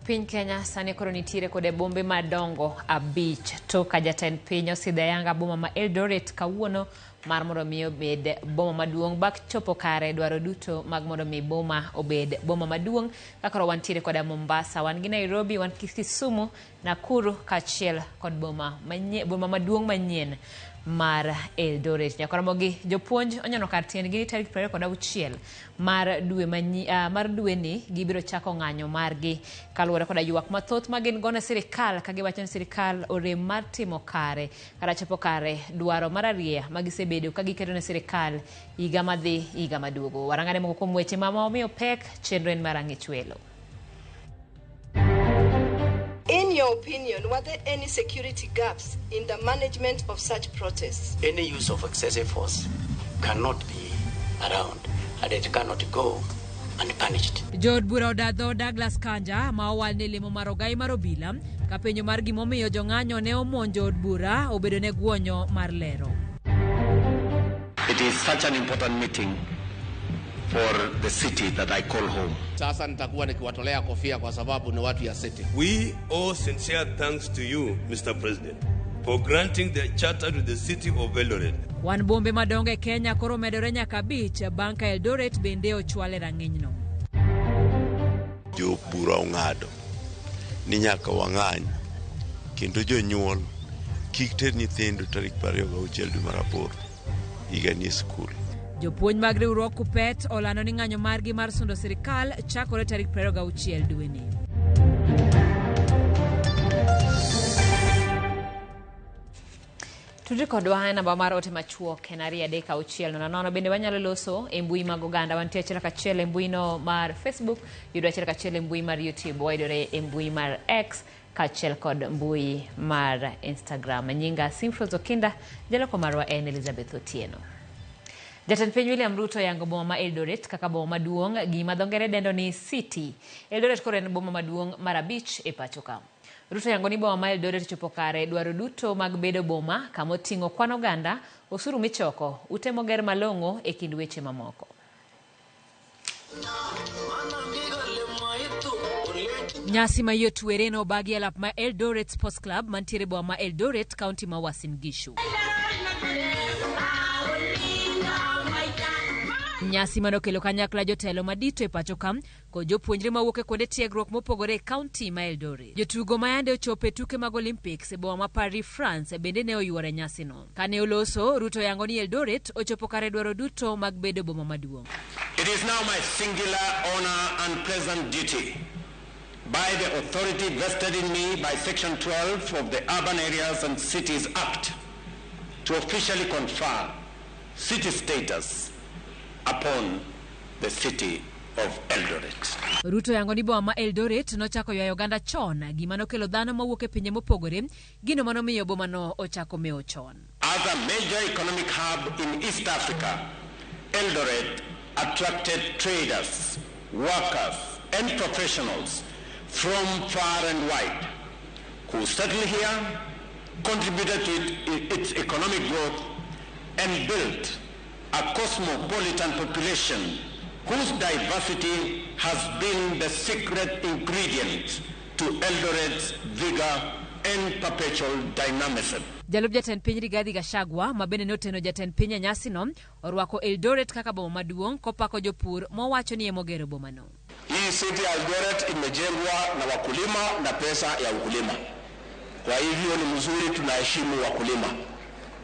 Piny Kenya sani koro nitiere kode bombe madongo abich to ka jatend piny osidho ayanga boma ma Eldoret kawuono mar mondo mi obed boma maduong' bak chopo kare dwaro duto mag mondo mi boma obed boma maduong' ka koro wantiere koda Mombasa, wan gi Nairobi, wan gi Kisumu, Nakuru kaachiel kod boma manyien, boma maduong' manyien mar Eldoret. Nyakoromogi jopuonj onyono kar tiendgi ni tarik 26 mar dwe manyi, mar dweni gibiro chako ng'anyo margi kaluwore koda ywak mathoth ma gin go ne sirikal ka giwacho ni sirikal orem mar timo kare kata chopo kare dwaro mar arieya ma gisebedo ka giketo ne sirikal higa madhi higa maduogo. Warangane moko kuom weche ma omiyo pek chenro en mar ang'ich welo. In your opinion, were there any security gaps in the management of such protests? Any use of excessive force cannot be around and it cannot go unpunished. Jood bura odadho Douglas Kanja ma owal ne lemo mar ogai mar obila ka penjo mar gimomiyo jong'anyo ne omonjo od bura obedo ne guonyo mar lero. It is such an important meeting for the city that I call home. Sasa nitakuwa nikiwatolea kofia kwa sababu ni watu ya city. We owe sincere thanks to you, Mr. President, for granting the charter to the city of Eldoret. Wan bombe madongo e Kenya koro medore nyaka abich bang' ka Eldoret bende ochwal e rang'inyno. Jo bura ong'ado ni nyaka wang'any kendo jonyuol kik ter nyithindo tarik 26 dwe mar aboro higani e skul. Jopuonj mag riwruog Kuppet olando ni ng'anyo margi mar sundo sirikal chakore tarik 26 dweni. Tudri kodwa e namba mar ote machuok en 23600. Bende wanyalo loso e mbui mag oganda. Wantie achiel kachiel e mbui no mar Facebook, yudwa achiel kachiel e mbui mar YouTube, wayudore e mbui mar X kaachiel kod mbui mar Instagram. Nyinga Simfros Okinda, jaloko marwa en Elizabeth Otieno. Jatend piny William Ruto yango boma ma Eldoret kaka boma maduong' gima dho ngere dendo ni city. Eldoret koro en boma maduong' mar abich e pacho ka. Ruto yango ni boma ma Eldoret ochopo kare dwaro duto mag bedo boma kama oting'o kwan oganda, osuru michoko, ute moger malong'o e kind weche mamoko. Nyasi ma iye otwere ne obagi e alap ma Eldoret Sports Club mantiere boma ma Eldoret, kaunti ma Uasin Gishu. Nyasi mane okelo kanyakla jotelo madito e pacho ka kod jopuonjre mawuok e kuonde tiegruok mopogore e kaunti ma Eldoret. Jotugo ma yande ochopo e tuke mag Olympics e boma ma Paris, France bende ne oyuoro e nyasino. Kane oloso, Ruto yango ni Eldoret ochopo kare dwaro duto mag bedo boma maduong'. It is now my singular honor and pleasant duty by the authority vested in me by Section 12 of the Urban Areas and Cities Act to officially confer city status upon the city of Eldoret. Ruto yango ni boma ma Eldoret nochako ywayo oganda chon, gima nokelo dhano mawuok e pinje mopogore, gino manomiyo bomano ochako mewo chon. As a major economic hub in East Africa, Eldoret attracted traders, workers, and professionals from far and wide who settled here, contributed to its economic growth, and built a cosmopolitan population whose diversity has been the secret ingredient to Eldoret's vigor and perpetual dynamism. Jalup jatend piny Rigathi Gachagua ma bende noteno jatend piny e nyasino orwako Eldoret kaka boma maduong' kopako jopur mowacho ni emogero bomano. Hii city ya Eldoret imejengwa na wakulima na pesa ya ukulima. Kwa hivyo ni mzuri tunaheshimu wakulima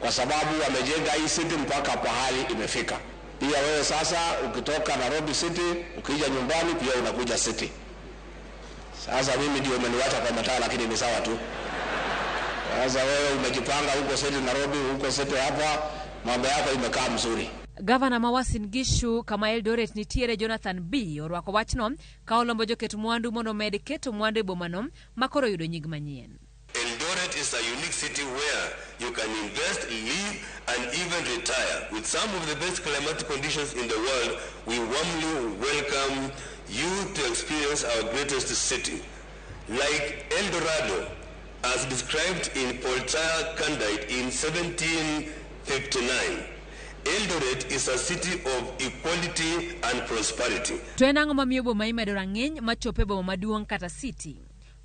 kwa sababu wamejenga hii city mpaka pahali imefika. Pia wewe sasa ukitoka Nairobi City ukija nyumbani pia unakuja city. Sasa mimi ndio umeniwacha kwa mataa, lakini ni sawa tu. Sasa wewe umejipanga huko city Nairobi, huko city hapa, mambo yako imekaa mzuri. Gavana ma Uasin Gishu kama Eldoret nitiere Jonathan B orwako wachno ka olombo joket mwandu mondo omed keto mwandu e bomano ma koro oyudo nying manyien. Eldoret is a unique city where you can invest, live, and even retire. With some of the best climatic conditions in the world, we warmly welcome you to experience our greatest city. Like El Dorado, as described in Voltaire Candide in 1759, Eldoret is a city of equality and prosperity. To en ang'o mamiyo boma imedo rang'iny machopo e boma maduong' kata city?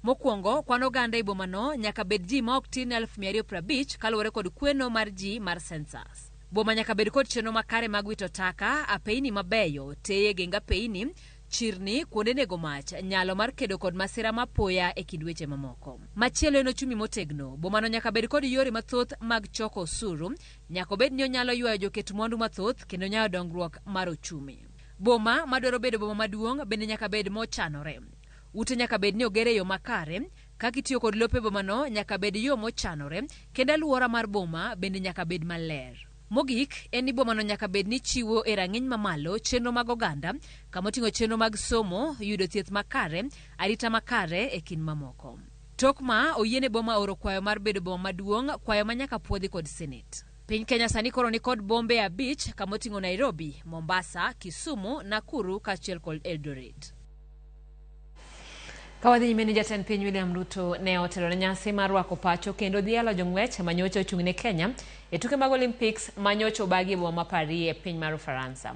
Mokwongo, kwan oganda e bomano nyaka bed ji ma ok tin ne 250,000 kaluwore kod kweno mar ji mar census. Boma nyaka bed kod chenro makare mag wito taka, apeyni mabeyo, teye geng apeyni, chirni, kuonde nego mach, nyalo mar kedo kod masira mapoya e kind weche mamoko. Machielo en ochumi motegno. Bomano nyaka bed kod yore mathoth mag choko osuru, nyaka obed ni onyalo ywayo joket mwandu mathoth kendo nyayo dongruok mar ochumi. Boma madwaro bedo boma maduong' bende nyaka bed mochanore. Ute nyaka bed ni oger e yo makare, kaka itiyo kod lope bomano nyaka bed yo mochanore, kendo alwora mar boma bende nyaka bed maler. Mogik en ni bomano nyaka bed ni chiwo e rang'iny mamalo chenro mag oganda, kama oting'o chenro mag somo, yudo thieth makare, arita makare e kind mamoko. Tok ma oyiene boma oro kwayo mar bedo boma maduong', kwayo ma nyaka puodhi kod Senate. Piny Kenya sani koro ni kod bombe 5 kama oting'o Nairobi, Mombasa, Kisumu, Nakuru kaachiel kod Eldoret. Ka wadhi nyime ni jatend piny William Ruto ne otelo ne nyasi mar rwako pacho kendo dhialo jong'wech manyocha ochung' ne Kenya e tuke mag Olympics manyocha obagi e boma ma Paris e piny mar Ufaransa.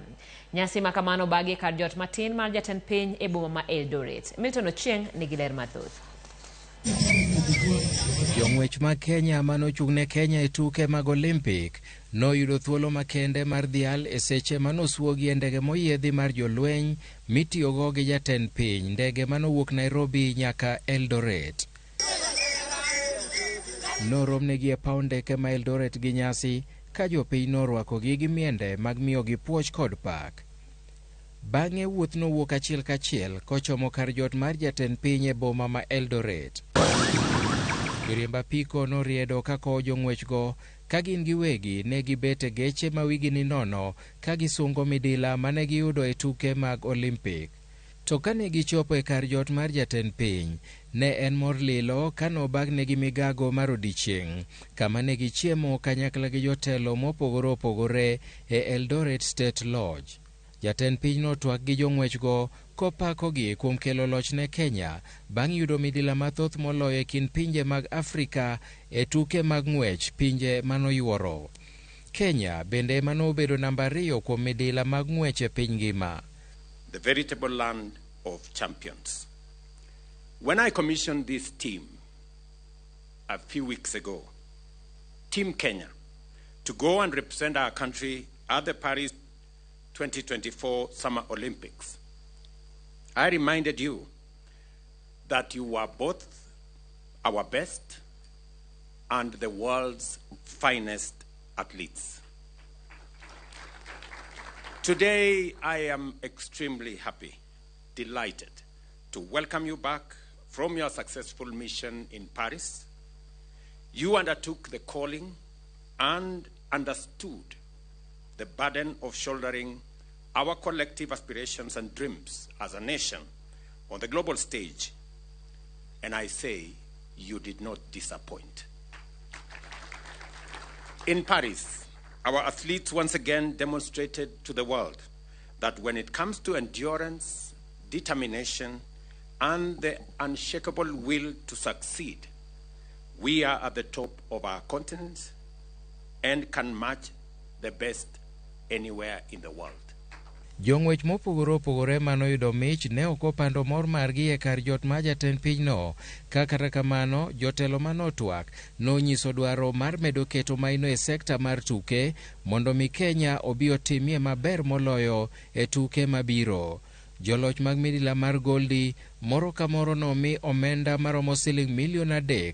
Nyasi ma kamano obagi e kar jot matin mar jatend piny e boma ma Eldoret. Milton Ochieng nigi ler mathoth. Jong'wech mag Kenya manochung' ne Kenya e tuke mag Olympic noyudo thuolo makende mar dhial e seche manosuogi e ndege moyiedhi mar jolweny mitiyogo gi jatend piny, ndege manowuok Nairobi nyaka Eldoret. Noromnegi e paw ndeke ma Eldoret gi nyasi ka jopiny norwakogi gi miende mag miyogi puoch kod pak. Bang'e wuoth nowuok achiel kachiel kochomo kar jot mar jatend piny e boma ma Eldoret. Joriemb apiko noriedo ka kowo jong'wechgo ka gin giwegi ne gibet e geche ma wigi ni nono ka gisungo midila mane giyudo e tuke mag Olympic. To kane gichopo e kar jot mar jatend piny, ne en mor lilo ka nobagnegi migago mar odiechieng', kama ne gichiemo kanyakla gi jotelo mopogore opogore e Eldoret State Lodge. Jatend piny notwak gi jong'wechgo kopakogi kuom kelo loch ne Kenya bang' yudo midila mathoth moloyo e kind pinje mag Afrika e tuke mag ng'wech pinje manoyuoro. Kenya bende manobedo namba 2 kuom midila mag ng'wech e piny ngima. The veritable land of champions. When I commissioned this team a few weeks ago, Team Kenya, to go and represent our country at the Paris 2024 Summer Olympics, I reminded you that you were both our best and the world's finest athletes. Today, I am extremely happy, delighted to welcome you back from your successful mission in Paris. You undertook the calling and understood the burden of shouldering our collective aspirations and dreams as a nation on the global stage, and I say you did not disappoint. In Paris, our athletes once again demonstrated to the world that when it comes to endurance, determination, and the unshakable will to succeed, we are at the top of our continent and can match the best anywhere in the world. Jong'wech mopogore opogore manoyudo mich ne ok opando mor margi e kar jot mar jatend pinyno. Ka kata kamano, jotelo manotwak nonyiso dwaro mar medo keto maino e sekta mar tuke mondo mi Kenya obi otimie maber moloyo e tuke mabiro. Joloch mag midila mar Goldi moro ka moro nomi omenda maromo siling milion 3,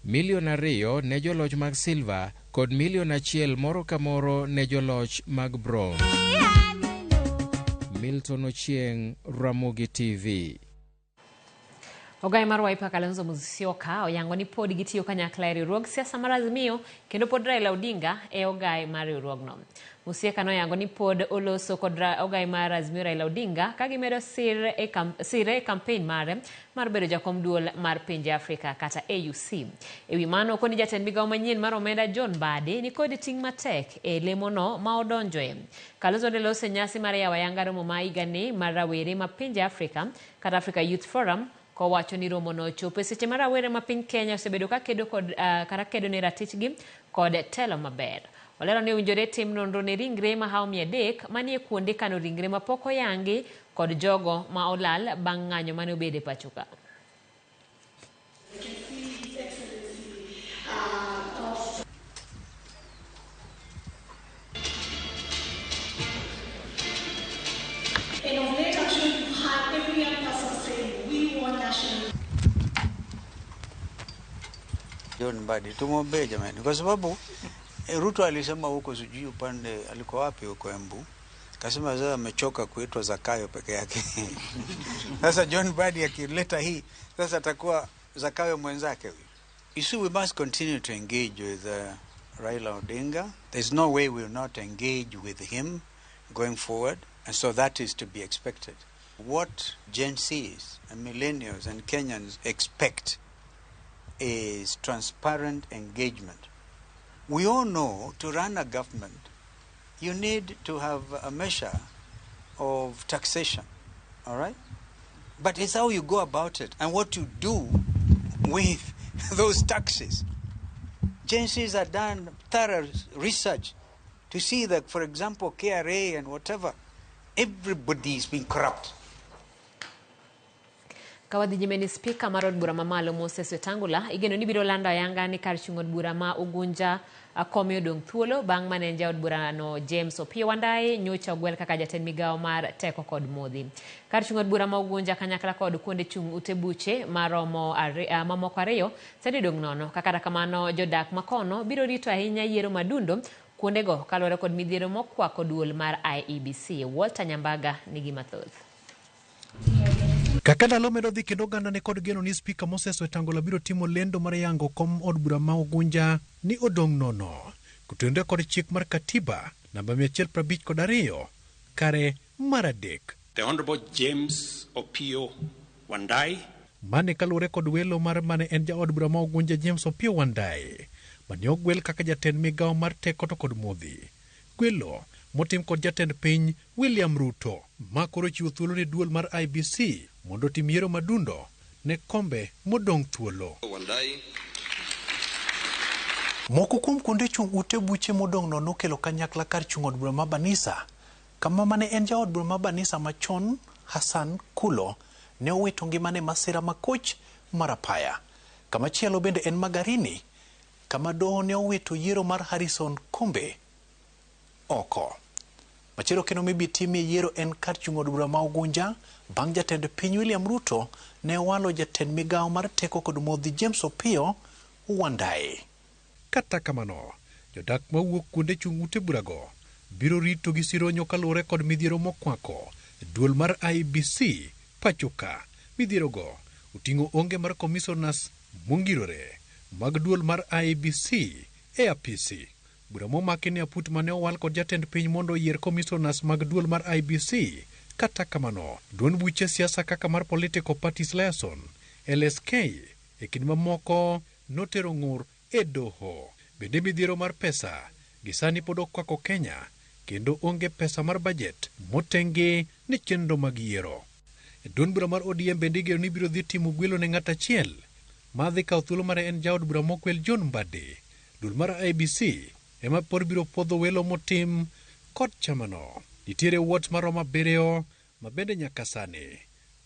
milion 2 ne joloch mag silva kod milion 1 moro ka moro ne joloch mag bronze. Milton Ochieng, Ramogi TV. Ogai mar Wiper Kalonzo Musyoka oyango ni pod gitiyo kanyakla e riwruog siasa mar Azimio kendo pod Raila Odinga e ogai mar riwruogno. Musyoka noyango ni pod oloso kod ogai mar Azimio Raila Odinga ka gimedo sire e campaign mare mar bedo jakom duol mar pinje Afrika kata AUC. Ewi mano koni jatend migawo manyien mar omenda John Mbadi ni kod ting' matek e lemono ma odonjoe. Kalonzo ne loso e nyasi mar yawo ayanga romo ma higani mar rawere ma pinje Afrika kata Africa Youth Forum kowacho ni romono ochopo e seche ma rawere ma piny Kenya osebedo ka kedo kod kata kedo ne ratichgi kod telo maber. Olero ni owinjore tim nonro ne ringre mahawo 300 manie kuonde kano ringre mapok oyangi kod jogo ma olal bang' ng'anyo mane obedo e pacho ka. John Mbadi, tumwombee jamani, kwa sababu Ruto alisema huko sijui upande alikuwa wapi huko Embu, kasema sasa amechoka kuitwa Zakayo peke yake. Sasa John Mbadi akileta hii sasa atakuwa Zakayo mwenzake huyu. You see, we must continue to engage with Raila Odinga. There's no way we will not engage with him going forward, and so that is to be expected. What Gen Zs and millennials and Kenyans expect is transparent engagement. We all know to run a government, you need to have a measure of taxation, all right? But it's how you go about it and what you do with those taxes. Gen Zs have done thorough research to see that, for example, KRA and whatever, everybody is being corrupt. Ka wadhi nyime ni spika mar od bura mamalo Moses Wetangula igeno ni biro lando ayanga ni kar chung' od bura ma Ugunja kome odong' thuolo bang' mane en jaod burano James Opiyo Wandayi nyocha ogwel kaka jatend migawo mar teko kod modhi. Kar chung' od bura ma Ugunja kanyakla kod kuonde chung' ute buche maromo mamoko ariyo sani odong' nono. Kata kamano jodak makono biro rito ahinya yiero madundo kuondego kaluwore kod midhiero mokwako duol mar IEBC. Walter Nyambaga nigi mathoth. Kaka ndalo medo dhi kendo oganda ni kod geno ni Spika Moses Wetangula biro timo lendo mar yango kom od bura ma Ugunja ni odong' nono kotenore kod chik mar katiba namba 152 kare mar 3. The Honorable James Opiyo Wandayi. Mane kaluwore kod welo mar mane en jaod bura ma Ugunja James Opiyo Wandayi mane ogwel kaka jatend migawo mar teko to kod modhi. Gwelo motim kod jatend piny William Ruto ma koro chiwo thuolo ne duol mar IEBC mondo otim yiero madundo ne kombe modong' thuolo. Moko kuom kuonde chung' ute buche modong' nono kelo kanyakla kar chung' od bura ma Banisa, kama mane en jaod bura ma Banisa machon Hassan Kulo ne owito ngimane masira makoch mar apaya. Kamachielo bende en Magarini, kama doho ne owito yiero mar Harrison Kombe oko. Machielo kendo mibi timie yiero en kar chung' od bura ma Ugunja bang' jatend piny William Ruto ne owalo jatend migawo mar teko kod modhi James Opiyo Wandayi. Kata kamano, jodak mawuok kuonde chung' ute burago biro rito gi sironyo kaluwore kod midhiero mokwako duol mar IEBC pachoka. Midhierogo oting'o onge mar commissioners mongirore mag duol mar IEBC e apisi. Bura momaki ni aput mane owal kod jatend piny mondo oyier commissioners mag duol mar IEBC. Kata kamano, duond buche siasa kaka mar Political Parties Liaison, LSK, e kind mamoko notero ng'ur e doho. Bende midhiero mar pesa gi sani pod okwako Kenya kendo onge pesa mar budget motenge ne chenro mag yiero. Duond bura mar ODM bende igeno ni biro dhi timo gwelo ne ng'at achiel ma dhi kawo thuolo mare en jaod bura mokwel John Mbadi. Duol mar IEBC ema pod biro puodho welo motim kod chamano. Nitiere wards maromo 7 ma bende nyaka sani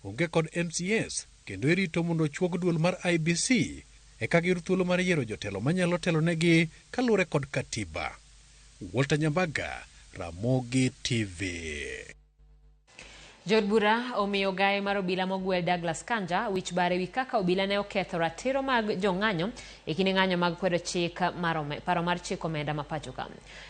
onge kod MCS kendo irito mondo ochuog duol mar IEBC eka giyud thuolo mar yiero jotelo manyalo telonegi kaluwore kod katiba. Walter Nyambaga, Ramogi TV. Jood bura omiyo gae mar obila mogwel Douglas Kanja wich bar ewi kaka obila ne oketho ratiro mag jong'anyo e kinde ng'anyo mag kwedo chik mar paro mar chik omenda ma pacho ka.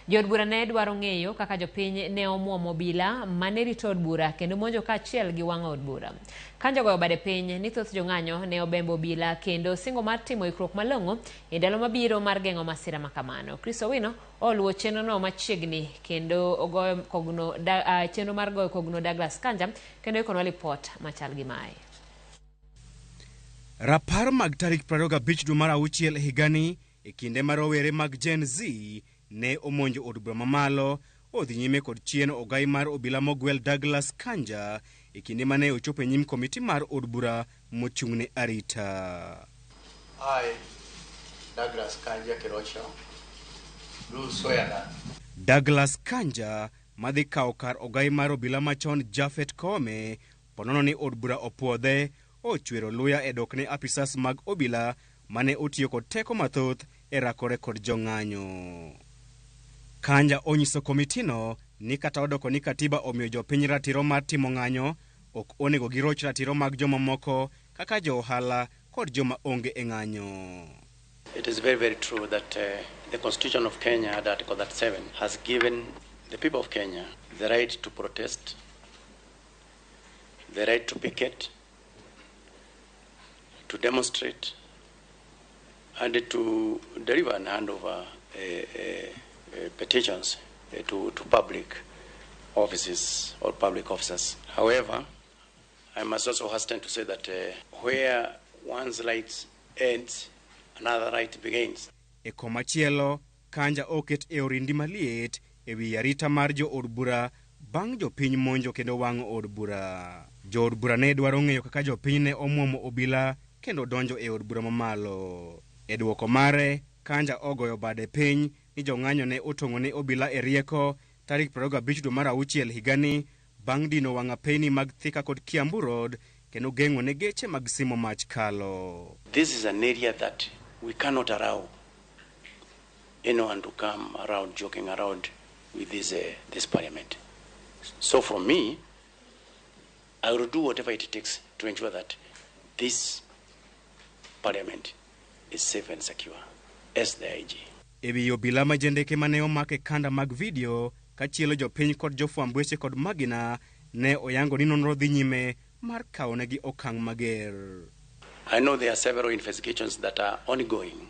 Jood bura ne dwaro ng'eyo kaka jopiny ne omuomo obila mane rito od bura kendo monjo kaachiel gi wang'o od bura. Kanja ogoyo bade piny ni thoth jong'anyo ne obembo obila kendo singo mar timo ikruok malong'o e ndalo mabiro mar geng'o masira makamano. Chris Owino oluwo chenrono machiegni kendo ogoyo kogno chenro mar goyo kogno Douglas Kanja kendo ikonwa lipot machal gi mae. Rapar mag tarik 25 dwe mar auchiel higani e kinde ma rowere mag Gen Z ne omonjo od bura mamalo odhi nyime kod chien ogai mar obila mogwel Douglas Kanja e kinde mane ochopo e nyim komiti mar od bura mochung'ne arita. I, Douglas Kanja Kirocho, do swear that Douglas Kanja madhi kawo kar ogai mar obila machon Japhet Koome ponono ni od bura opuodhe ochwero luya e dokne apisas mag obila mane otiyo kod teko mathoth e rakore kod jong'anyo. Kanja onyiso komitino ni kata odoko ni katiba omiyo jopiny ratiro mar timo ng'anyo, ok onego giroch ratiro mag jomamoko kaka jo ohala kod joma onge e ng'anyo. It is very, very true that the Constitution of Kenya, at Article 37, has given the people of Kenya the right to protest, the right to picket, to demonstrate, and to deliver and hand over petitions to public offices or public officers. However, I must also hasten to say that where one's right ends, another right begins. E komachielo, Kanja oket e orindi maliet e wi arita mar jo od bura bang' jopiny monjo kendo wang'o od bura. Jo od bura ne dwaro ng'eyo kaka jopiny ne omuomo obila kendo donjo e od bura mamalo. E dwoko mare, Kanja ogoyo bade piny ni jong'anyo ne otong'o ne obila e rieko tarik 25 dwe mar auchiel higani bang' dino wang' apeyni mag Thika kod Kiambu Road kendo geng'o ne geche mag simo mach kalo. This is an area that we cannot allow anyone to come around joking around with this parliament. So from me, I will do whatever it takes to ensure that this parliament is safe and secure as the IG. E wi obila ma jendeke mane omak e kanda mag video kachielo jopiny kod jofwamb weche kod magina ne oyango ni nonro dhi nyime mar kawonegi okang' mager. I know there are several investigations that are ongoing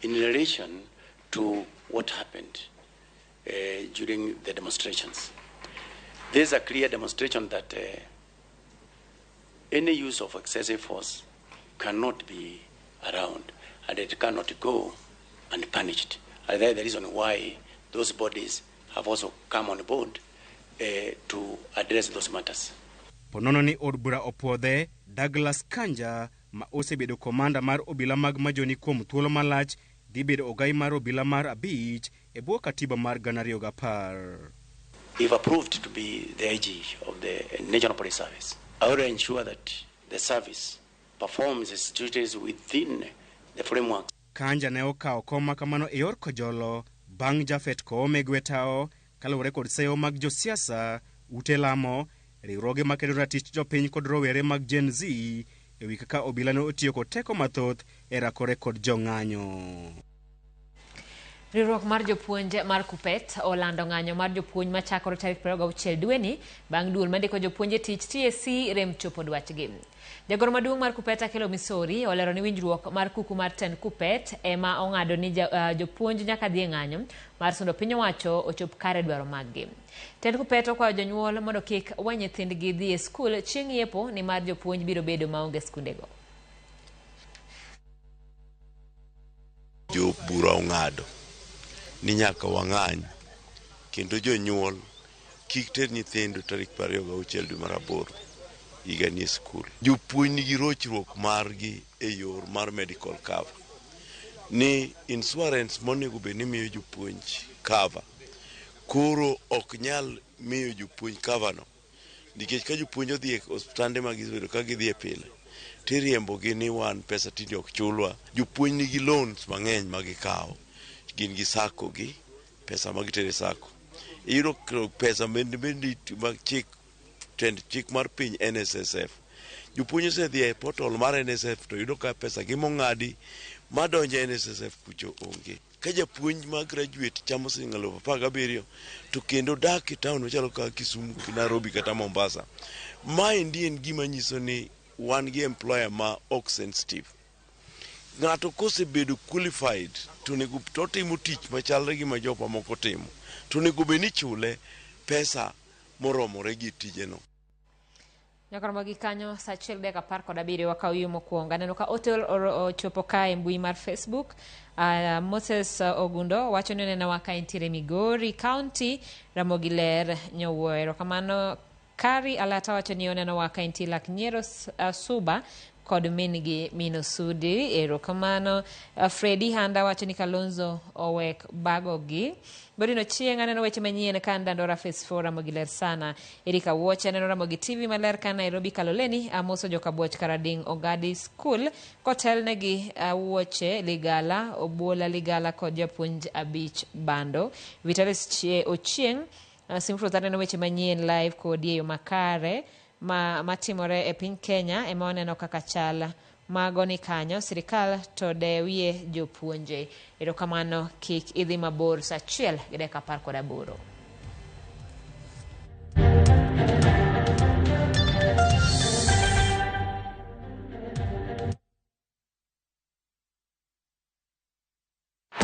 in relation to what happened during the demonstrations. There is a clear demonstration that any use of excessive force cannot be around and it cannot go unpunished. And that is the reason why those bodies have also come on board to address those matters. Ponono ni od bura opuodhe, Douglas Kanja ma osebedo komanda mar obila mag majoni kuom thuolo malach dhi bedo ogai mar obila mar 5 e bwo katiba mar 2010. If approved to be the IG of the National Police Service, I will ensure that the service performs its duties within the framework. Kanja ne okawo kom ma kamano e yor kojolo bang' Japhet Koome Gwetao kaluwore kod seyo mag josiasa, ute lamo, riwruoge makedo ratich jopiny kod rowere mag Gen Z e wi kaka obila ne otiyo kod teko mathoth e rakore kod jong'anyo. Riwruok mar jopuonj mar Kuppet olando ng'anyo mar jopuonj machakore tarik 26 dweni bang' duol mandiko jopuonj e tich TSC rem chopo dwachgi. Jagoro maduong' mar Kuppet Akelo Misori olero ni winjruok mar kuku mar tend Kuppet ema ong'ado ni jopuonj nyaka dhi e ng'anyo mar sundo piny owacho ochop kare dwaro maggi. Tend Kuppet okwayo jonyuol mondo kik we nyithindgi dhi e skul chieng' yepo nimar jopuonj biro bedo maonge skundego. Jo bura ong'ado ni nyaka wang'any kendo jonyuol kik ter nyithindo tarik 26 dwe mar 8 higani e skul. Jopuonj nigi rochruok margi e yor mar medical cover ni insurance monego bed ni miyo jopuonj cover koro ok nyal miyo jopuonj cover no nikech ka jopuonj odhi e osiptande ma gisebedo ka gidhi e pile tiriembogi ni wan pesa tinde ok chulwa. Jopuonj nigi loans mang'eny ma gikawo, gin gi sacco gi pesa ma gitere sacco. Iyudo pesa mag chik tend chik mar piny NSSF. Jopuonj osedhi e portal mar NSSF to yudo ka pesa gi mong'adi madonjo e NSSF kucho onge. Ka japuonj ma graduate chamo siling 17,000 to kendo dak e town machalo kaka Kisumu, Nairobi kata Mombasa, maendi en gima nyiso ni wan gi employer ma ok sensitive. Ng'ato kosebedo qualified to onego to otimo tich machalre gi ma jok mamoko timo to onego bed ni ichule pesa moromore gi tijeno. Nyaka gi kanyo saa 1:17 wakaw yo mokwongo. Aneno ka Otel ochopo ka e mbui mar Facebook. Moses Ogundo wacho ni onenowa ka entiere Migori County, Ramogi ler nyowuoyo. Erokamano. Kari Alata wacho ni onenowa ka entie Lak Nyero Suba kod min gi min Osudi. Erokamano. Fredi Handa wacho ni Kalonzo owek bagogi. Borino Chieng' aneno weche manyien ka Dandora Phase 4 Ramogi ler sana. Erika Wuoch aneno Ramogi TV maler ka Nairobi Kaloleni. Amoso Jokabuoch Karading Ogadi School kotelnegi Wuoche Ligala, Obuola Ligala kod japuonj 5 Bando. Vitalis Ochieng' Simfruth aneno weche manyien live kodi e yo makare matimore e piny Kenya ema waneno kaka chal Mago ni kanyo, sirikal to dewie jopuonje. Erokamano, kik idhi mabor saa 1:18.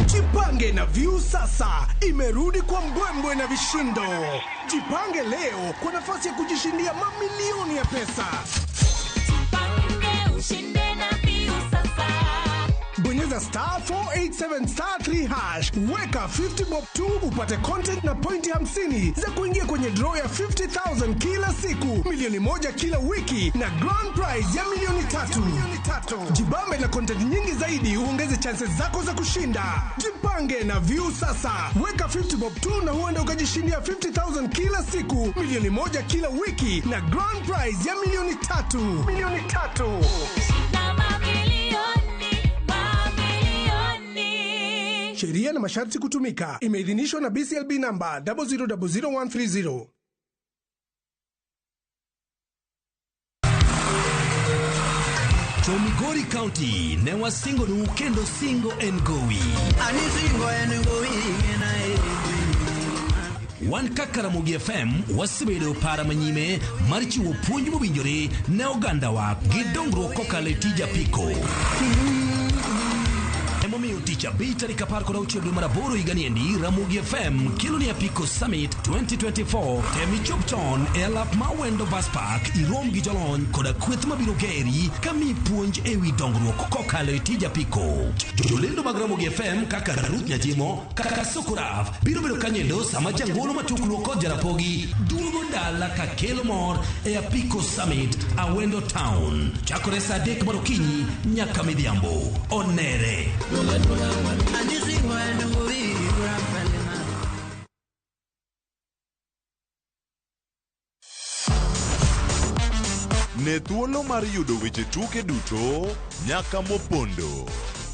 Jipange na Viusasa imerudi kwa mbwembwe na vishindo. Jipange leo kwa nafasi ya kujishindia mamilioni ya pesa. Jipange ushinde na Viusasa. Bonyeza star 487 star 3 hash, weka 50 bob tu upate content na pointi 50 za kuingia kwenye draw ya 50,000 kila siku, milioni 1 kila wiki na grand prize ya milioni 3. Jibambe na content nyingi zaidi uongeze chances zako za kushinda. Jipange na Viusasa, weka 50 bob tu na huenda ukajishindia 50,000 kila siku, milioni 1 kila wiki na grand prize ya milioni 3. Milioni 3. Na mamilioni, mamilioni. Sheria na masharti kutumika. Imeidhinishwa na BCLB namba 0000130. Migori County ne wasingonu kendo singo en gowi. Ani singo en gowi Wan kaka Ramogi FM wasebedo para manyime mar chiwo puonj mowinjore ne ogandawa gi dongruok kokalo e tij apiko. Emomiyo tich abich tarik 16 dwe mar aboro higani endi Ramogi FM kelo ni Apiko Summit 2024. Tem ichop chon e alap ma Wendo Bus Park irom gi jolony koda kweth mabiro geri kamiyi puonj ewi dongruok kokalo e tij apiko. Jolendo mag Ramogi FM kaka Ruth Nyatimo, kaka Sokoraf biro bedo kanyendo sama jangolo matuklu kod Jarapogi duogo dala ka kelo mor e Apiko Summit Awendo Town. Chakore saa 3 mar okinyi nyaka midhiambo. Onere. Ani singo en gowi Ne thuolo mar yudo weche tuke duto nyaka mopondo.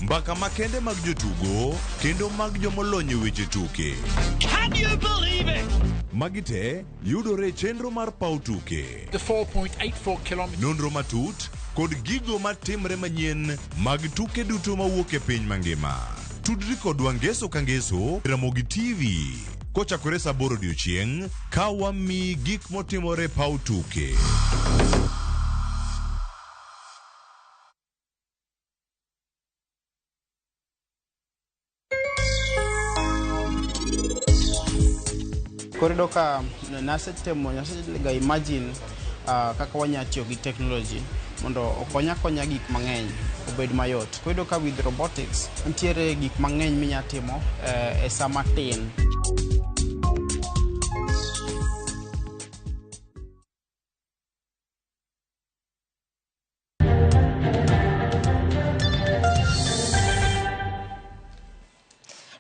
Mbaka makende mag jotugo kendo mag jomolony e weche tuke. Can you believe it? Magi te yudore e chenro mar paw tuke. The 4.84 kilometers. Nonro matut kod gigo matimre manyien mag tuke duto mawuok e piny mangima. Tudri kodwa ngeso ka ngeso Ramogi TV kochakore saa 8 odiochieng' ka wamiyi gik motimore e paw tuke. Koro iyudo ka nasetemo nasega imagine kaka wanya tiyo gi technology mondo okony akonya gik mang'eny obed mayot. Koro iyudo ka with robotics nitiere gik mang'eny minya timo e sa matin.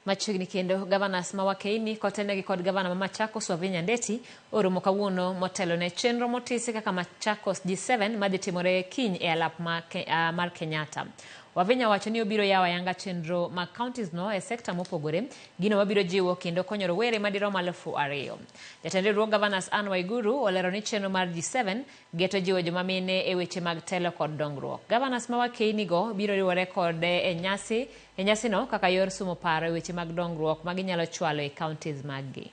Machiegni kendo gavanas ma Wakeini kotelnegi kod gavana ma Machakos Wavinya Ndeti oromo kawuono motelo ne chenro motisi kaka Machakos G7 madhi timore kiny e alap mar Kenyatta. Wavinya wacho ni obiro yawo ayanga chenro mag counties no e sekta mopogore, gino mabiro jiwo kendo konyo rowere madirom 2,000. Jatend riwruog gavanas Anne Waiguru olero ni chenro mar G7 geto jiwo joma mine e weche mag telo kod dongruok. Gavanas ma Wakeini go biro riwore kode e nyasi e nyasino kaka yor sumo paro e weche mag dongruok ma ginyalo chwalo e counties maggi.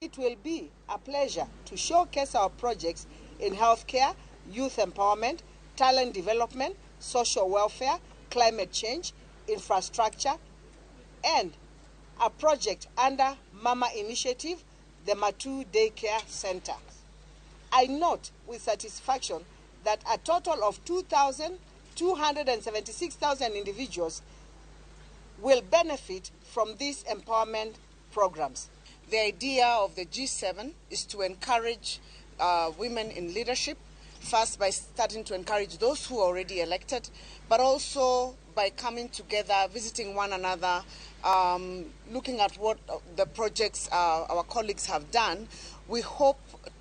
It will be a pleasure to showcase our projects in healthcare, youth empowerment, talent development, social welfare, climate change, infrastructure, and a project under Mama Initiative, the Matu Daycare Center. I note with satisfaction that a total of 2,276,000 individuals will benefit from these empowerment programs. The idea of the G7 is to encourage women in leadership, first by starting to encourage those who are already elected, but also by coming together, visiting one another, looking at what the projects our colleagues have done. We hope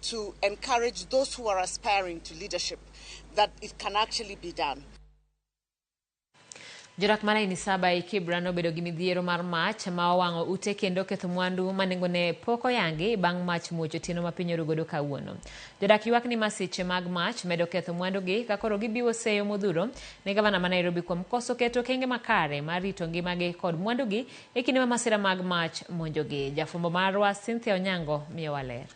to encourage those who are aspiring to leadership that it can actually be done. Jodak mar Laini Saba ei Kibra nobedo gi midhiero mar mach ma owang'o ute kendo ketho mwandu ma nengone pok oyangi bang' mach muoch otieno ma piny oru godo kawuono. Jodak ywak ni masiche mag mach medo ketho mwandugi ka koro gibiwo seyo modhuro ne gavana ma Nairobi kuom koso keto okenge makare mar rito ngimagi kod mwandugi e kinde ma masira mag mach monjogi. Jafwambo marwa Cynthia Onyango miyowa ler.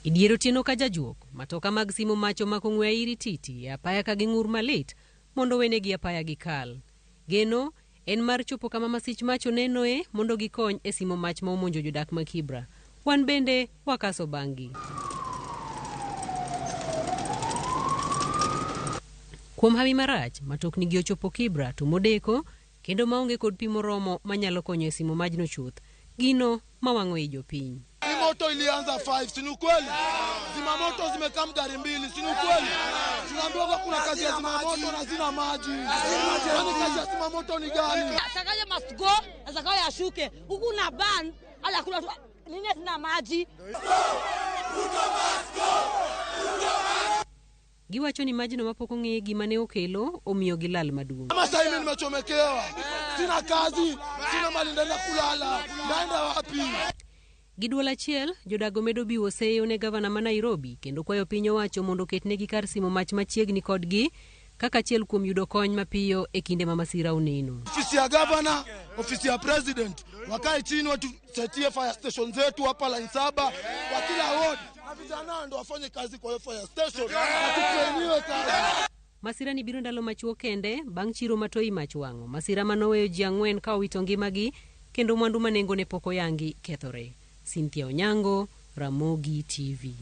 E dier otieno ka jajuok, matoka mag simo mach omako ng'we airi titi e apaya ka ging'ur malit mondo owenegi apaya gikal. Geno en mar chopo kama masich mach onenoe mondo gikony e simo mach ma omonjo jodak ma Kibra. Wan bende wakaso bang'gi. Kuom hawi marach, matoknigi ochopo Kibra to modeko kendo maonge kod pi moromo manyalo konyo e simo majno chuth, gino mawang'o i jopiny. Hii moto ilianza 5, si ni ukweli? Zimamoto zimekam gari mbili, si ni ukweli? Tunaambiwa kwa kuna kazi ya zimamoto na zina maji. Kwani kazi ya zimamoto ni gani? Sakaja must go, na Zakayo ashuke. Huku na ban, ala kuna nini zina maji. Giwacho ni majno mapok ong'e gima ne okelo omiyo gilal maduong'. Kama sasa hivi nimechomekewa, sina kazi, sina mali ndaenda kulala, ndaenda wapi? Gi duol achiel, jodago medo biwo seyo ne gavana ma Nairobi kendo kwayo piny owacho mondo oketnegi kar simo mach machiegni kodgi kaka achiel kuom yudo kony mapiyo e kinde ma masira oneno. Ofisi ya gavana, ofisi ya president, wakae chini watusetie fire station zetu hapa line 7 kwa kila ward. Na vijana ndo wafanye kazi kwa hiyo fire station, watutrainiwe kazi. Masira ni biro ndalo machuok kende bang' chiro matoi mach wang'o. Masira manoweyo ji ang'wen ka owito ngimagi kendo mwandu ma nengone pok oyangi kethore. Cynthia Onyango, Ramogi TV.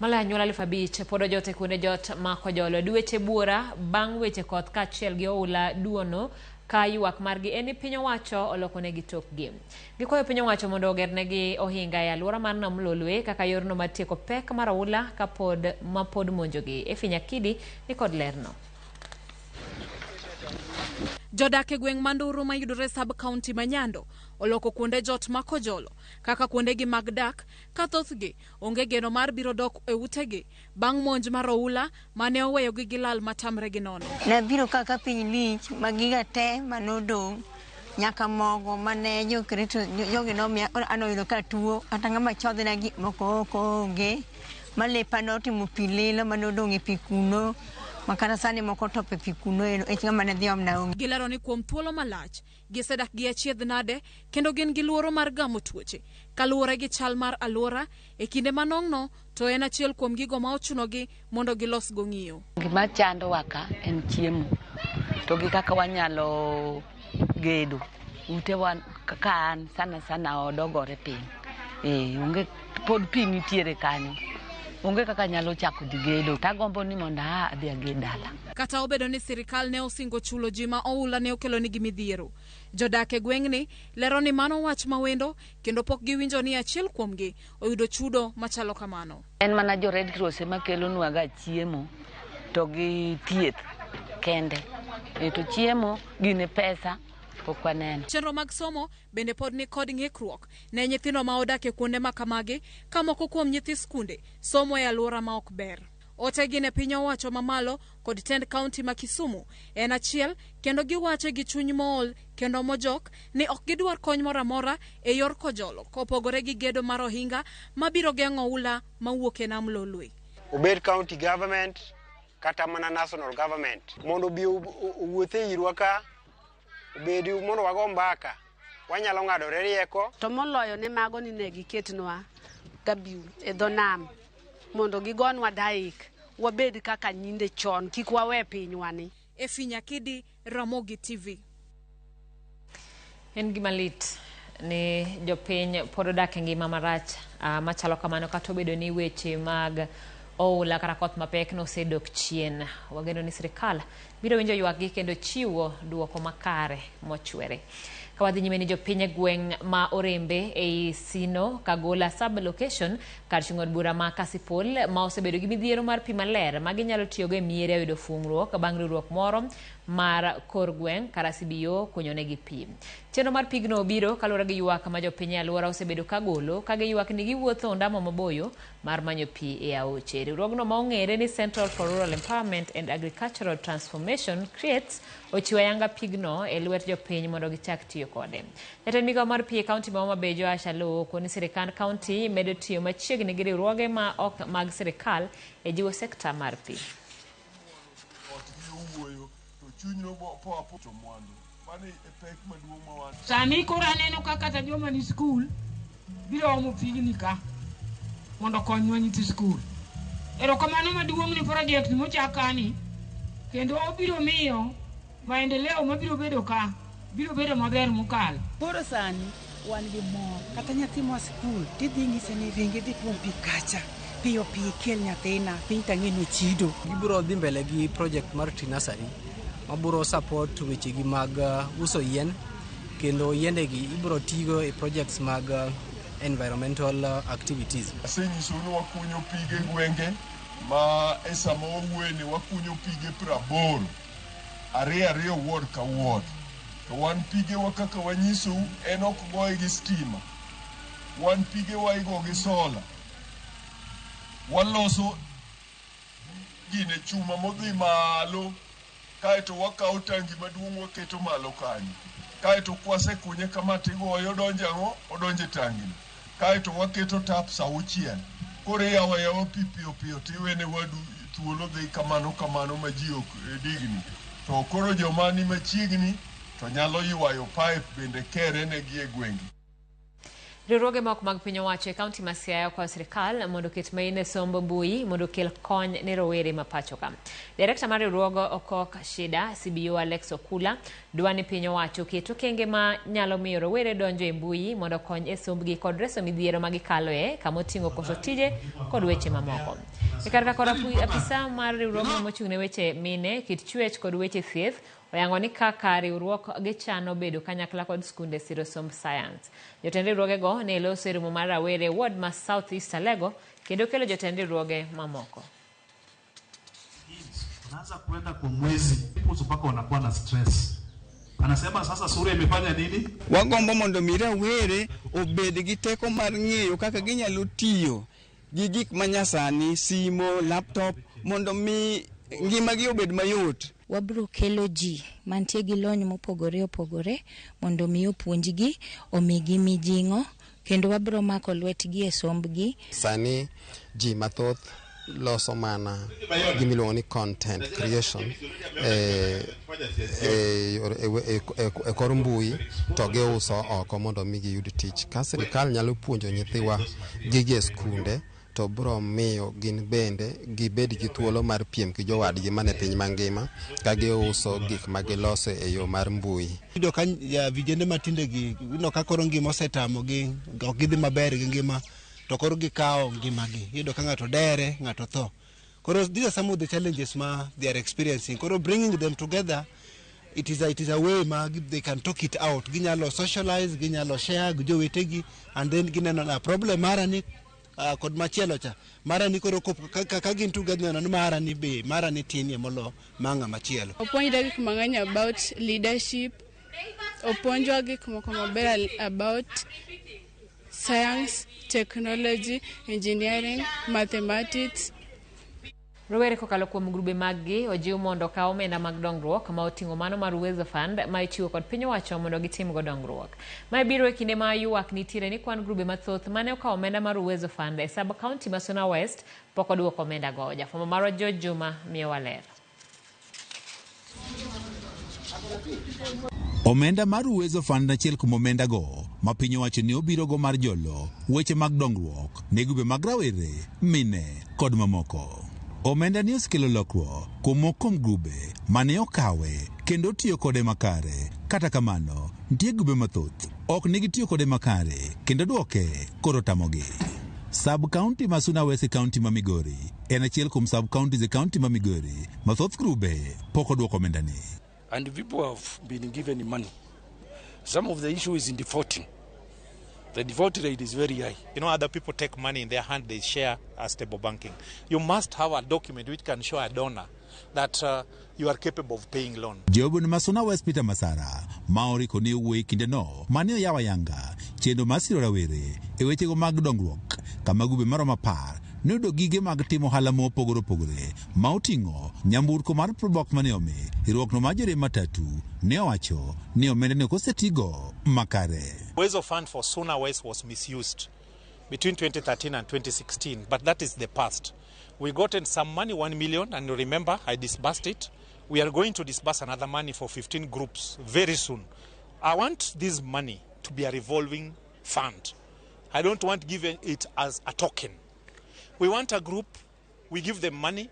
Maloyo anyuola 5,000 pod ojot e kuonde jot ma Kojolo dweche buora bang' weche koth kaachiel gi oula duono ka ywak margi en ni piny owacho olokonegi tokgi. Gikwayo piny owacho mondo ogernegi ohinga e alwora mar Nam Lolwe kaka yorno mar tieko pek mar oula kapod mapod monjogi. Efi Nyakidi ni kod lerno. Jodak e gweng' Manduru mayudore sub-county ma Nyando oloko kuonde jot ma Kojolo kaka kuondegi mag dak ka thothgi onge geno mar biro dok e utegi bang' monj mar oula mane oweyogi gi lal matamre gi nono. Nabiro kaka piny lich ma giga te manodong' nyaka mogo mane jokristo jogi nomiya an oyudo ka tuo kata ng'ama chodhna gik moko ok onge malepa notimo pi lilo manodong' e pi kuno. Makata sani moko top e pi kuno ero e ng'ama ne dhi omna onge. Gilero ni kuom thuolo malach gisedak gi achiedh nade kendo gin gi luoro mar gamo tuoche kaluwore gi chal mar alwora e kinde manong'no to en achiel kuom gigo ma ochunogi mondo gilos go ng'iyo. Gima chandowa ka en chiemo to gi kaka wanyalo gedo utewa kaka an sana sana odogore piny. Onge pod pi nitiere kanyo. Onge kaka nyalo chako dhi gedo. Tagombo ni mondo aa adhi aged dala. Kata obedo ni sirikal ne osingo chulo ji ma oula ne okelonigi midhiero, jodak e gweng'ni lero ni mano wach mawendo kendo pok giwinjo ni achiel kuomgi oyudo chudo machalo kamano. En mana jo Red Cross ema kelonwaga chiemo to gi thieth kende. To chiemo gin pesa pok waneno. Chenro mag somo bende pod ni kod ng'ikruok ne nyithindo ma odak e kuonde ma kamagi ka moko kuom nyithi skunde somo e alwora ma ok ber. Ote gi ne piny owacho mamalo kod tend kaunti ma Kisumu en achiel kendo giwache gi chuny mool kendo mojok ni ok gidwar kony moro amora e yor Kojolo kopogore gi gedo mar ohinga mabiro geng'o oula mawuok e Nam Lolwe. Obed county government kata mana national government mondo obi owuothe irwa ka obedi mondo wago mbaka wanyalo ng'adore rieko. To moloyo ne mago ni ne giketnwa gabiu e dho nam mondo gigonwa daik wabed kaka nyinde chon kik wawe pinywani. Efi Nyakidi, Ramogi TV. En gima lit ni jopiny pod odak e ngima marach machalo kamano kata obedo ni weche mag oula kata koth mapek nosedok chien. Wageno ni sirikal biro winjo ywakgi kendo chiwo duoko makare mochwere. Ka wadhi nyime ni jopiny e gweng' ma Orembe ei Sino Kagola sub-location kar chung' od bura ma Kasipul ma osebedo gi midhiero mar pi maler ma ginyalo tiyogo e miere oyudo fung'ruok bang' riwruok moro mar kor gweng' kara CBO kunyonegi pi. Chenro mar pigno obiro kaluwore gi ywak ma jopiny e alwora osebedo ka golo ka giywak ni giwuotho ondamo maboyo mar manyo pi e aoche. Riwruogno ma ong'ere ni Central for Rural Empowerment and Agricultural Transformation CREATES ochiwo ayanga pigno e lwet jopiny mondo gichak tiyo kode. Jatend migao mar pi e kaunti ma Homa Bay Joash Aloo okoni sirikand kaunti medo tiyo machiegni gi riwruoge ma ok mag sirikal e jiwo sekta mar pi. Sani koro aneno ka kata joma ni skul biro omo pigni ka mondo okonywa nyithi skul. Erokamano maduong' ni project mochak kani kendo obiro miyo maendeleo mabiro bedo ka biro bedo maber mokalo. Koro sani wan gi mor kata nyathi moa skul tidhi ng'ise ni ringi idhi tuom pi kacha piyo piyo ikel nyathina piny tang'e ni ochido. Gibiro dhi mbele gi project mar tree nursery mabiro support wechegi mag uso yien kendo yiendegi ibiro tigo e projects mag environmental activities. Asenyisou ni wakunyo pige gwenge ma e sama wawuoye ni wakunyo pige 80 ariyo ariyo ward ka ward. To wan pigewa kaka wanyisou en ok goye gi stima. Wan pigewa igo gi sola. Waloso gine chuma modhi malo kaeto wakawo tangi maduong' waketo malo kanyo. Kaeto kwasekunye kama tigoyo odonjo ang'o? Odonjo e tangino. Kaeto waketo taps auchiel. Koro iyawo ayawa pi piyo piyo tiwene wadu thuolo dhi kamano kamano ma ji ok digni. To koro joma ni machiegni to nyalo ywayo pipe bende kere negi e gwenge. Riwruoge moko mag piny owacho e kaunti ma Siaya okwayo sirikal mondo oket maino e somb mbui mondo okel kony ne rowere ma pacho ka. Direkta mar riwruog Okok Shida CBO Alex Okula dwa ni piny owacho oket okenge ma nyalo miyo rowere donjo e mbui mondo okony e sombgi kod reso midhiero ma gikaloe kama oting'o koso tije kod weche mamoko. E kar ka koro apisa mar riwruogno mochung' ne weche mine, kit chwech kod weche thieth oyango ni kaka riwruok gichano bedo kanyakla kod skunde siro somb science. Jotend riwruogego ne loso e romo mar rawere e ward ma South East Alego kendo kelo jotend riwruoge mamoko. Unaanza kwenda kwa mwezi mpaka wanakuwa na stress. Anasema sasa sura imefanya nini? Wagombo mondo mi rawere obed gi teko mar ng'eyo kaka ginyalo tiyo gi gik manyasani, simo, laptop, mondo mi ngimagi obed mayot. Wabiro kelo ji mantie gi lony mopogore opogore mondo mi opuonjgi, omigi mijing'o, kendo wabiro mako lwetgi e sombgi. Sani ji mathoth loso mana gimiluongo ni content creation e kor mbui to giuso oko mondo mi giyud tich. Ka sirikal nyalo puonjo nyithiwa gigi e skunde to biro miyo gin bende gibed gi thuolo mar piem gi jowadgi mane piny mangima ka giuso gik ma giloso e yo mar mbui. Iyudo ka vijende matinde gi iyudo ka koro ngima osetamogi, ok gidhi maber gi ngima, to koro gikawo ngimagi. Iyudo ka ng'ato dere, ng'ato tho. Koro these are some of the challenges ma they are experiencing. Koro bringing them together, it is a way ma they can talk it out. Ginyalo socialize, ginyalo share gi jowetegi, and then gineno na problem mara ni kod machielo cha. Mara ni koro ka gin together neno ni mara ni be, mara ni tinie molo ma ng'ama chielo. Opuonjra gik mang'eny about leadership, opuonjwa gik moko maber about science, technology, engineering, mathematics. Rowere kokalo kuom grube maggi ojiw mondo okaw omenda mag dongruok ma oting'o mano mar Uwezo Fund ma ichiwo kod piny owacho mondo gitimgo dongruok. Mae biro e kinde ma ywak nitiere ni kwan grube mathoth mane okawo omenda mar Uwezo Fund e sub county ma Suna West pok oduoko omenda go. Jafwambo marwa George Juma miyowa ler. Omenda mar Uwezo Fund achiel kuom omenda go ma piny owacho ni obiro go mar jolo weche mag dongruok ne grube mag rawere, mine kod mamoko. Omenda ni osekelo lokruok kuom moko kuom grube mane okawe kendo tiyo kode makare. Kata kamano, nitie grube mathoth ok nigi tiyo kode makare kendo duoke koro tamogi. Sub county ma Suna West e county ma Migori en achiel kuom sub counties e county ma Migori ma thoth grube pok oduoko omenda ni. And people have been given money. Some of the issue is in defaulting. The default rate is very high. You know, other people take money in their hand, they share as stable banking. You must have a document which can show a donor that you are capable of paying loan. Jobon ma Suna West Peter Masara ma oriko ne owuoyo e kindeno mane oyawo ayanga chenro mar siro rawere e wechego mag dongruok kama grube maromo 10 ne oyudo gige mag timo ohala mopogore opogore ma oting'o nyamburko mar Probox mane omi riwruokno mar joriemb matatu ne owacho ni omenda ne ok osetigo makare. Uwezo Fund for Suna West was misused between 2013 and 2016, but that is the past. We gotten some money, 1 million, and remember, I disbursed it. We are going to disburse another money for 15 groups very soon. I want this money to be a revolving fund. I don't want giving it as a token. We want a group, we give them money,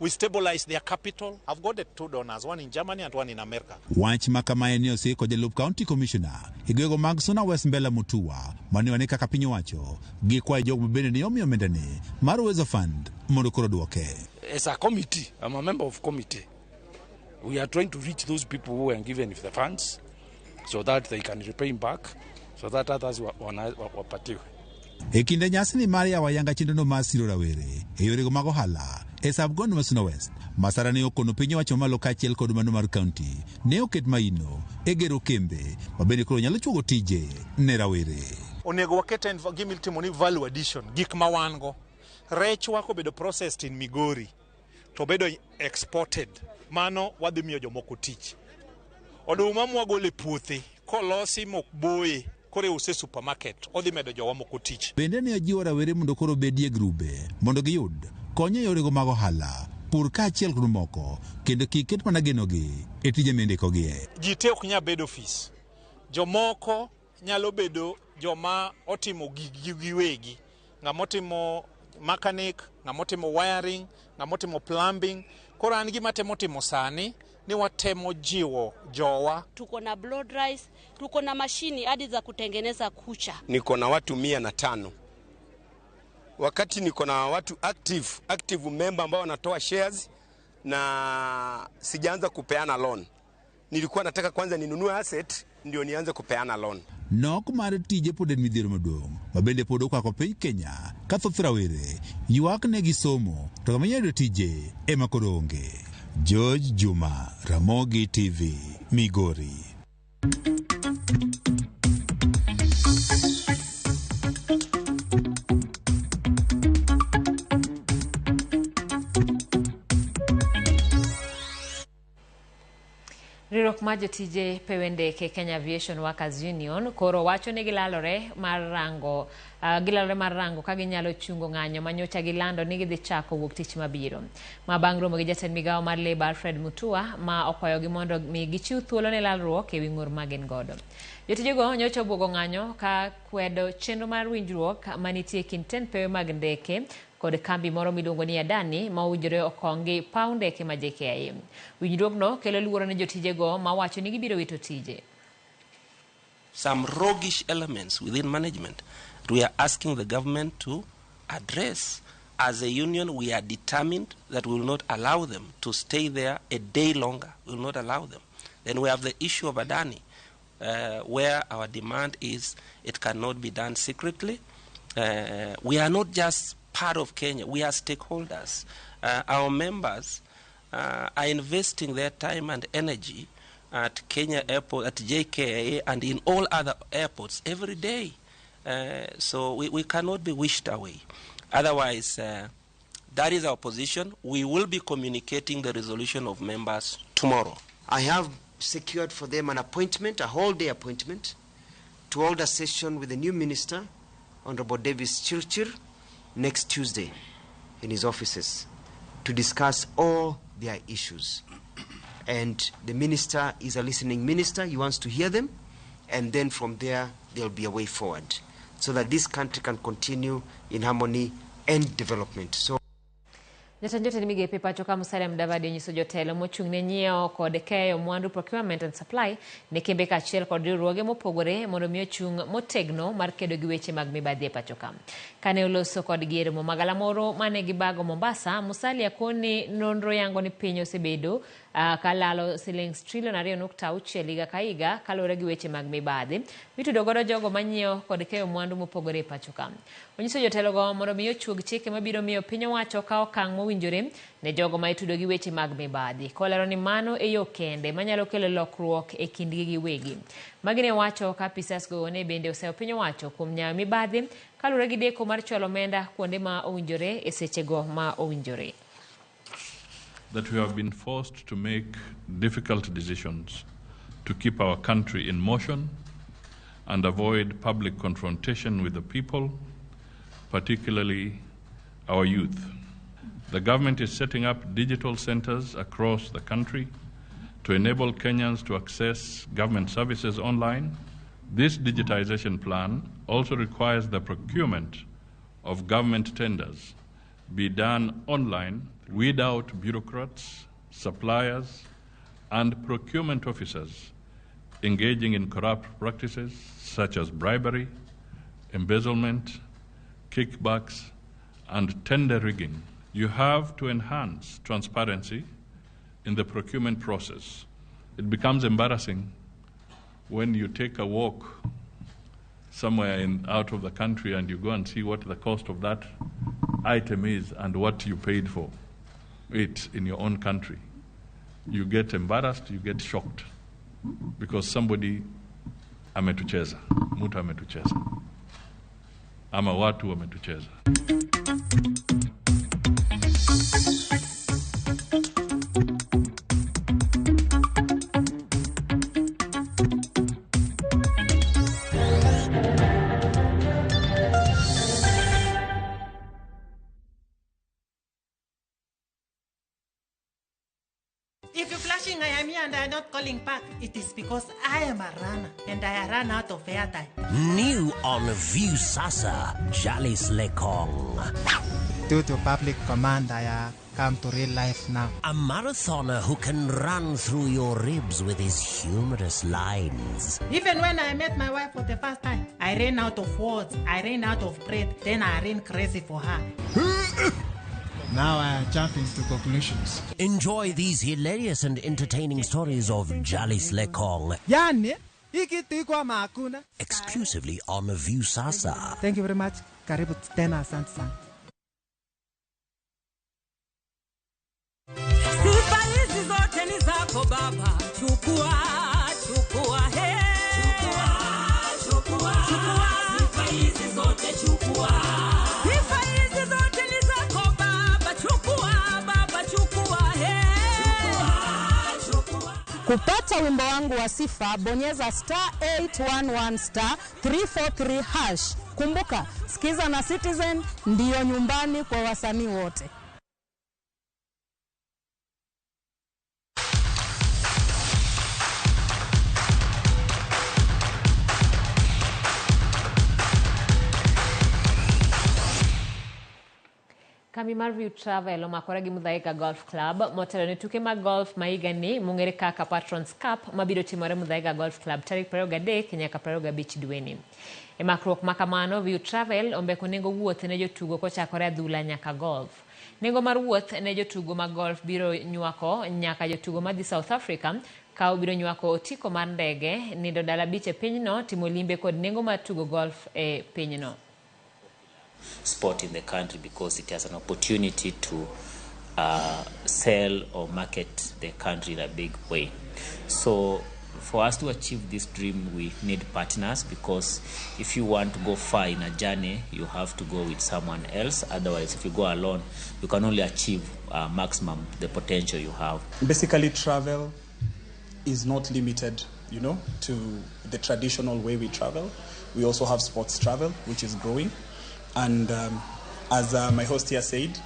we stabilize their capital. I've got the 2 donors, one in Germany and one in America. Wach ma kamae ne osiko jalup county commissioner e gwego mag Suna West Mbella Mutua mane wane kaka piny owacho gikwayo jogo bende ne omiyo omendani mar Uwezo Fund mondo koro duoke. As a committee, I'm a member of committee. We are trying to reach those people who were given the funds so that they can repay back, so that others wapatiwe. E kinde nyasi ni mar yawo ayanga chenrono mar siro rawere e yorego mag ohala e sub-county ma Suna West, Masara ne okono piny owacho malo kaachiel kod mano mar county ne oket maino e gero kembe ma bende koro nyalo chuogo tije ne rawere. Onego waket en gima itimo ni value addition, gik ma wan go. Rechwa kobedo processed in Migori to bedo exported, mano wadhi miyo jomoko tich. Oduma mwagolo e puothe kolosi mok boye koro iuse supermarket, odhi medo jowa moko tich. Bende ne ojiwo rawere mondo koro obedie grube mondo giyud kony e yorego mag ohala, pur kaachiel kod moko, kendo kik ket mana genogi e tije mindikogie. Ji te ok nyal bedo ofis. Jomoko nyalo bedo joma otimo giggi giwegi. Ng'ama otimo mechanic, ng'ama otimo wiring, ng'ama otimo plumbing. Koro an gima temo timo sani ni watemo jiwo jowa. Tuko na blow dries, tuko na mashini hadi za kutengeneza kucha. Niko na watu 105. Wakati niko na watu active member ambao wanatoa shares na sijaanza kupeana loan. Nilikuwa nataka kwanza ninunue asset ndio nianze kupeana loan. Nok mar tije pod en midhiero maduong' ma bende pod okwako piny Kenya ka thoth rawere ywak ne gisomo to kama inyalo yudo tije ema koro onge. George Juma, Ramogi TV, Migori. Riwruok mar jotije pewe ndeke Kenya Aviation Workers Union koro wacho ni gilalore mar rango ka ginyalo chungo ng'anyo manyocha gilando ni gidhi chako wuok tich mabiro. Ma bang' romo gi jatend migawo mar Labour Alfred Mutua ma okwayogi mondo mi gichiw thuolo ne lalruok ewi ng'ur ma gin godo. Jotijego nyocha obwogo ng'anyo ka kwedo chenro mar winjruok manitie e kind tend pewe mag ndeke kod kambi moro miluongo ni Adani ma owinjore okong gi paw ndeke ma JKIA. Winjruokno kelo luoro ne jotijego ma wacho ni gibiro wito tije. Some roguish elements within management we are asking the government to address. As a union, we are determined that we will not allow them to stay there a day longer. We will not allow them. Then we have the issue of Adani, where our demand is it cannot be done secretly. We are not just part of Kenya, we are stakeholders. Our members are investing their time and energy at Kenya Airport, at JKIA, and in all other airports every day. So we cannot be wished away. Otherwise, that is our position. We will be communicating the resolution of members tomorrow. I have secured for them an appointment, a whole day appointment, to hold a session with the new minister, Honorable Davis Chirchir, next Tuesday in his offices to discuss all their issues. And the minister is a listening minister. He wants to hear them. And then from there, there'll be a way forward so that this country can continue in harmony and development. So Jatend jotend migepe pacho ka Musalia Mudavadi onyiso jotelo mochung' ne nyiewo kod keyo mwandu procurement and supply ne kembe kaachiel kod riwruoge mopogore mondo mi ochung' motegno mar kedo gi weche mag mibadhi e pacho ka. Kane oloso kodgi e romo magalamoro mane gibago Mombasa, Musalia koni nonro yango ni piny osebedo Kalalo siling trilion 2.6 higa ka higa kaluwore gi weche mag mibadhi mitudo godo jogo manyiewo kod keyo mwandu mopogore e pacho ka. Onyiso jotelogo mondo mi ochuog chike mabiro miyo piny owacho kawo okang' mowinjore ne jogo ma itudo gi weche mag mibadhi. Kolero ni mano e yo kende manyalo kelo lokruok e kindgi giwegi. Magi ne wacho ka apisas go ne bende oseyo piny owacho kuom nyayo mibadhi kaluwore gi deko mar chwalo omenda kuonde ma owinjore e sechego ma owinjore. That we have been forced to make difficult decisions to keep our country in motion and avoid public confrontation with the people, particularly our youth. The government is setting up digital centers across the country to enable Kenyans to access government services online. This digitization plan also requires the procurement of government tenders be done online without bureaucrats, suppliers, and procurement officers engaging in corrupt practices such as bribery, embezzlement, kickbacks, and tender rigging. You have to enhance transparency in the procurement process. It becomes embarrassing when you take a walk somewhere out of the country and you go and see what the cost of that item is and what you paid for it in your own country. You get embarrassed, you get shocked, because somebody ametucheza, mtu ametucheza, ama watu wametucheza. If you're flashing I am here and I am not calling back, it is because I am a runner and I run out of airtime. New on Viusasa, Jalis Lekong. Due to public command, I come to real life now. A marathoner who can run through your ribs with his humorous lines. Even when I met my wife for the first time, I ran out of words, I ran out of breath, then I ran crazy for her. Now I am jumping to conclusions. Enjoy these hilarious and entertaining stories of Jalis Lekong. Yani, hakuna. Exclusively on Viusasa. Thank you very much. Karibu tena, asante sana. Sifa hizi zote ni zako baba, chukua, chukua, he. Chukua, chukua, chukua, sifa hizi zote chukua. Sifa hizi zote ni zako baba, chukua, baba, chukua, he. Chukua, chukua. Kupata wimbo wangu wa sifa, bonyeza star 811 star 343 hash. Kumbuka, Sikiza na Citizen ndiyo nyumbani kwa wasanii wote. Kambi mar View Travel omakore gi Muthaiga Golf Club motelo ne tuke mag golf ma higani mong'ere kaka Patrons Cup mabiro timore Muthaiga Golf Club tarik 23 nyaka 25 dweni. E makruok ma kamano, View Travel ombeko nengo wuoth ne jotugo kochakore adhula nyaka golf. Nengo mar wuoth ne jotugo mag golf biro nywako nyaka jotugo madhi South Africa ka obiro nywako otiko mar ndege, nindo dala abich e pinyno, timo limbe kod nengo mar tugo golf e pinyno. Sport in the country, because it has an opportunity to sell or market the country in a big way. So for us to achieve this dream, we need partners, because if you want to go far in a journey, you have to go with someone else. Otherwise, if you go alone, you can only achieve maximum the potential you have. Basically, travel is not limited, you know, to the traditional way we travel. We also have sports travel, which is growing. And as my host here said,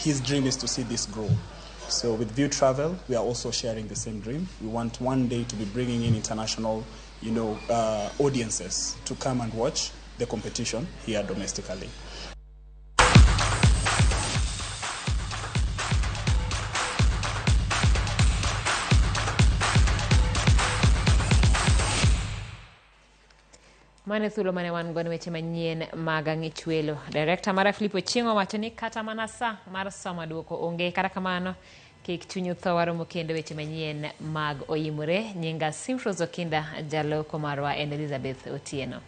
his dream is to see this grow. So with View Travel, we are also sharing the same dream. We want one day to be bringing in international, you know, audiences to come and watch the competition here domestically. Mane thuolo mane wan godo weche manyien mag ang'ich welo. Director mara Philip Ochieng' owacho ni kata mana sa mar somo duoko onge, kata kamano Kik chunyu tho waromo kendo weche manyien mag oyimore. Nyinga Simfros Okinda, jaloko marwa en Elizabeth Otieno.